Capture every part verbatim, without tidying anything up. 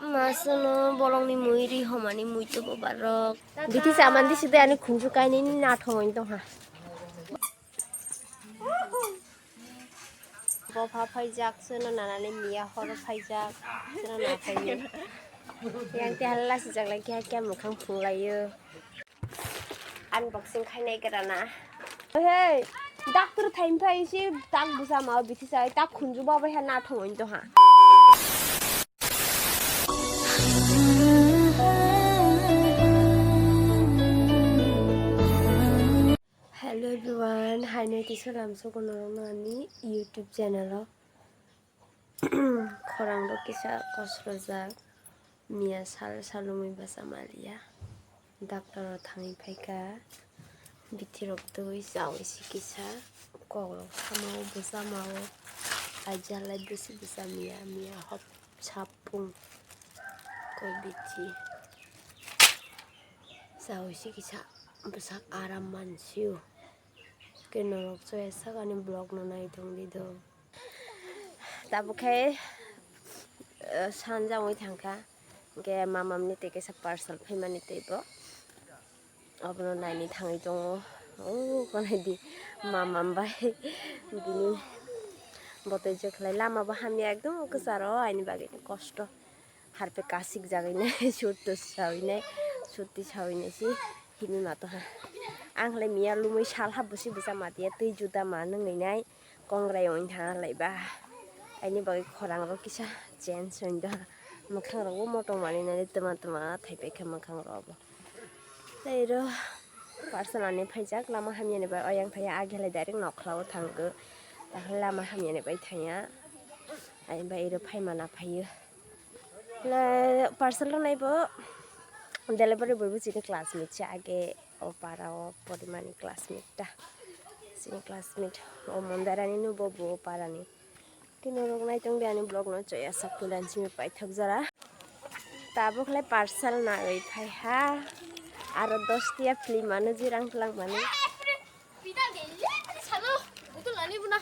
Masano bolongni mui ri homani mui tubo barok. Bithi samandi side ani khunju kainini nathong tongha. Bopha phaijak, chwngno nanani miya horo phaijak, chwngno naphaiwi. Yang te hala sijak lai khe, khe mwkhang phunglaio. Unboxing khainai grana. Hey, doctor thaim phai si tak busa ma bithi sai, tak khunju ba bai ha nathong tongha. Hello everyone, haino tisa lamsogo norokno ani YouTube channel o. Khorang rok kisa kosrojak, miya sal salumui basa maliya. Doctor o thangwi phaikha, bithi rok twi chawi si kisa, kok rok samao bwsa mao, aijak lai bwsi bwsa miya, miya hop sapung koi bithi. Sawi si kisa bwsak aram mansio. Ke norok chaya sak ani vlog no nai tong di do. Tabuk khe, eh, sanja wngwi thangkha. Hwnkhe mamamni tei kaisa parcel phaimani tei bo. Obono naini thangwi tongo. O konai di mamam bai bini botoi jokhlai lama bo hamya ekdom kwcharo aini bagwi kosto. Harpe kasik jagwi nai, sut to sawi nai, sut ti sawi nai si himi ma to ha. Ang le miya lumui sal ha busi busa ma tiya twi juda ma nungwi nai, kongrai wng tha lai ba. Aini bagwi khorang rok kisa change wng do ha. Mwkhang rok bo motom wani nai tuma tuma thai pai kha mwkhang rok bo. Tei ro parcel ani phaijak lama hamya ni bai oyang thaya age lai direct nokla o thango. Takhwlai lama hamya ni bai thaya. Aini bai ro phaima na phaio. Le parcel rwnai bo delivery boy bo chini classmate se age o para o porimani classmate ta chini classmate o Mondarani no bo bo o parani kino rok nai tong di ani vlog no choya sak pulan simi paithak jora tabuk le parcel nai phai ha aro dos tiya phli mano jirang tlang mani. Pida daily salo, butul ani buna.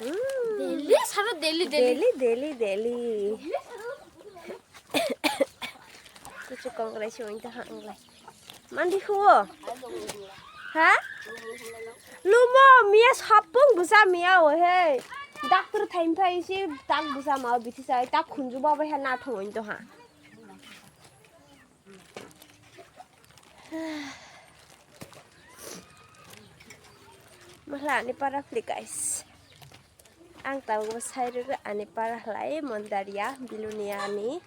Hmm. Daily salo, daily, daily. Daily, daily, daily. Daily salo, butul ani. Kuchu kongrai si wngta ha wngla. Mandi huo. Ha? Lumo, miya sapung busa miya o he. Doctor thaim phai si tak busa ma o bithi sai tak khunju ba bai ha na thong wngto ha. Mahla ani para phli guys. Ang tabuk sai rwgwi ani para khlai Mondaria, Bilonia ani,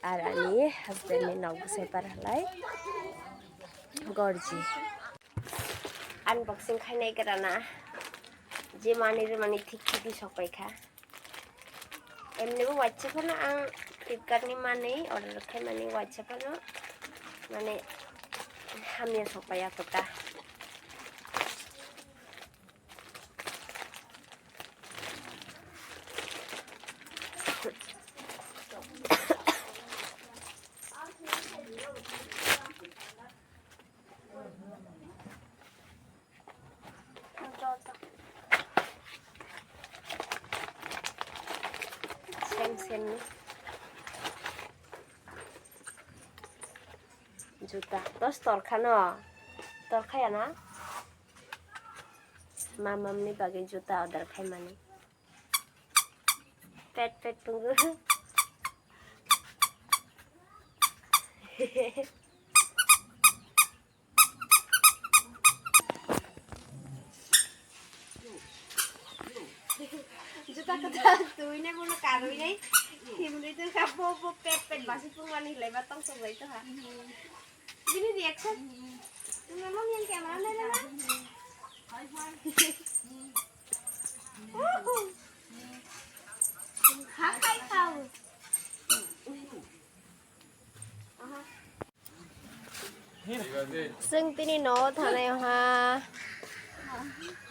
ar ani husband ni nok bwsai para khlai Gorji. Unboxing khainai grana je mani rwmani thik thik di sok paikha. Emni bo waisa phano ang Flipkart ni manwi order khaimani waisa phano mane hamya sok paiya kota. Same same ni juta dos torkha no torkha ya na. Mamamni bagwi juta order khaimani. Pet pet pungu. Juta kata tuinai bono karuinai. Himri tu kha bo bo pet pet basi pungmani hilai ba tong tong lai to ha. Bini reaction. Nang yang camera nai nai. Hakai kau. Chwng tini no thanai ha.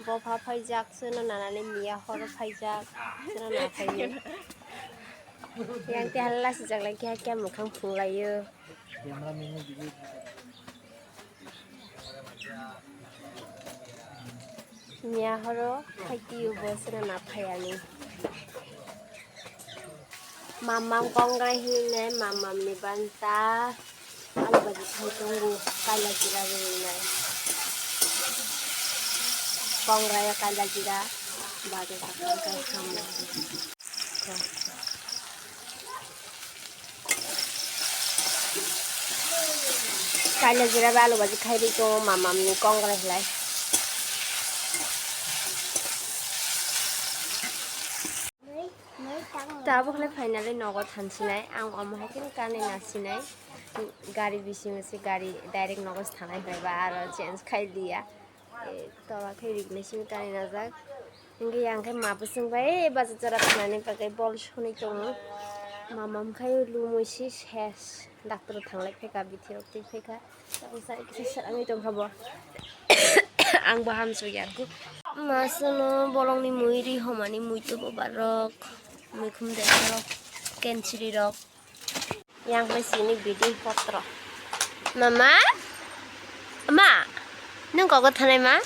Bopha phaijak, chwngno nanani miya horo phaijak, chwngno na phaio. Yang te hala sijak lai khe, khe mwkhang phung laio. Miya horo phaitio bo, chwngno na phaiani. Mamam kongrai hinwi nai, mamam ni banta alu bhaji khai tongo, kaila jira rwnai. Kongrai o kaila jira bhaji khai hamo. Kaila jira bai alu bhaji khai rwi tongo mamam ni kongrai hlai. Tabuk le finally nogo thansinai, ang omo hai khe kani nasinai, gari bisingo se gari direct nogo thanai bai ba aro change khai liya. Eh, tola khe rik naising kani najak. Hingke yang khe ma bwswng bai bacha chara thanani bagwi bol swnwi tongo. Mamam khai lumui si ses doctor thanglai phaikha bithi rok twi phaikha. Ang sai kisa swrangwi tongkha bo. Ang bo hamsuk ya. Masano bolongni mui ri homani mui tubo barok. Mui khum de rok. Kenchiri rok. Yang bai sini biding potro. Mama? Ma? Nung kogo thanai ma?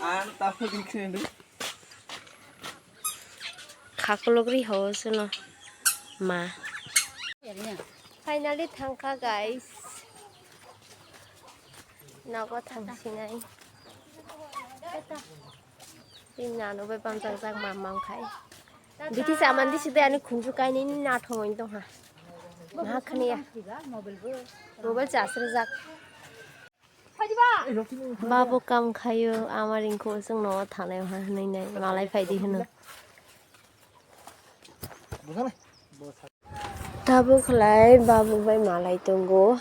Ang tahu dikhe. Khakolok ri ho suno. Ma. Finally thangkha guys. Nogo thangsinai. Bini nano bai bamjak jak ma mang khai. Bithi chamani side ani khunju kainwi nathongwi tongha. Maha khaniya. Mobile charge rwjak. Babu kam khayo, ama ringkho chwng no thanai ha hwnwi nai malai phaidi hwno. Tabuk khlai babu bai malai tongo,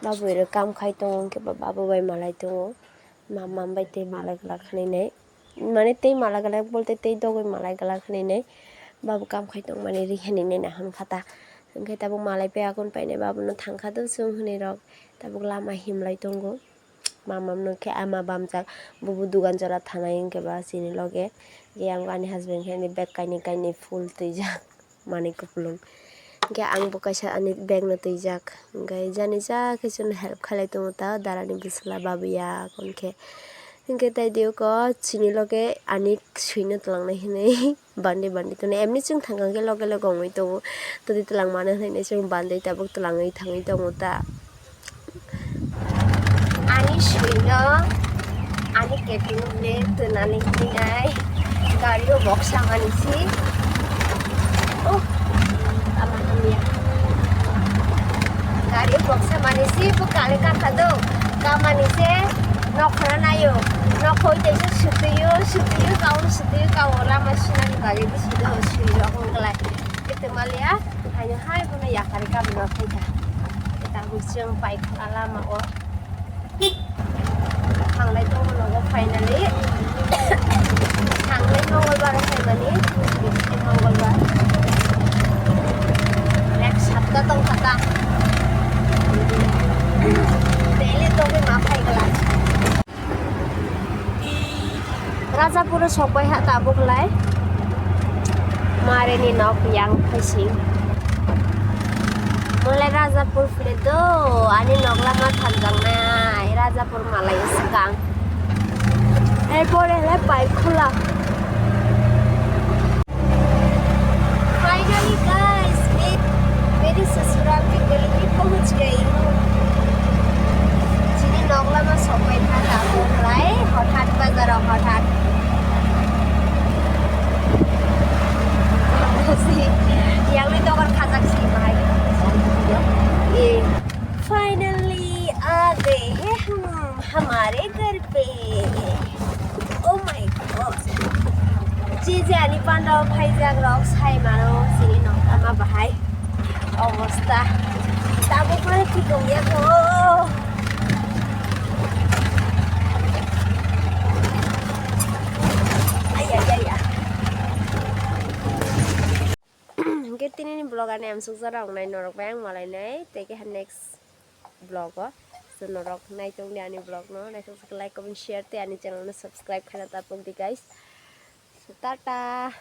babu ero kam khai tongo, hwnkhe ba babu bai malai tongo, mamam bai tei malai glak hwnwi nai. Mane tei malai glak bolte tei dogwi malai glak hwnwi nai babu kam khai tongmani ri hwnwi nai nahon kha ta. Hwnkhe tabuk malai pai akon painai babuno thangkha do chwng hwnwi rok tabuk lama himlai tongo. Mamam no khe ama bamjak bubu dugan jora thanai hwnkhe ba chini loge. Hwnkhe ang ani husband khe ani bag kainwi kainwi full twijak. Manwi kupulung. Hwnkhe ang bo kaisa ani bag no twijak. Hwnkhe jani ja khe chwngno help khailai tongo ta darani bwsla babuya hwnkhe. Hwnkhe tai diyo ko chini loge ani swino twlangnai hinwi bandi bandi tonwi emni chwng thangkha hwnkhe loge loge wngwi tongo. Todi twlang mano hinwi chwng bandi tabuk twlangwi thangwi tongo ta. Ani swino ani kepini ble twnani hinai gario boksa mani si. Oh, ama hamya. Gario boksa mani si bo kale kaka do. Kamani se nokhora nayo. Nokhoi teisa sutuyo, sutuyo kao, sutuyo kao lama sinani bagwi bisi do sui rok wngklai. Ito malia, haino hai bono yakari kabino phaikha. Tabuk chwng paikha lama o. Thanglai tongo nogo finally. Thanglai Mongolbar o phaimani, Mongolbar. Next sapta tongkha ta. Daily tongwi ma phai glak. Rajapuro sokbai ha tabuk lai. Marini nok yang phaising. Mulai Rajapur phile do, ani nok lama thanjaknai. Rajapur malai swkang. Erpore le Paikhula. Finally guys, me, मेरे ससुराल के गली में पहुंच गई हूँ। Chini nok lama sokpai kha tabuk lai, hothat bazar o hothat. Yang ni dogan khajak si bahai. Eh, finally आ गए हैं हम हमारे घर पे। Oh my god. Je je ani panda o phaijak rok sai mano chini nok lama bahai obosta. Tabuk mano thik wngya kho. Ay, ay, ay, ay. Hwnkhe tinini vlog ani amsuk jora wngnai norok bai ang malainai tei keha next vlog o. So norok naitok di ani vlog no, naitok like, comment, share tei ani channel no subscribe khaina tapok di guys. So tata.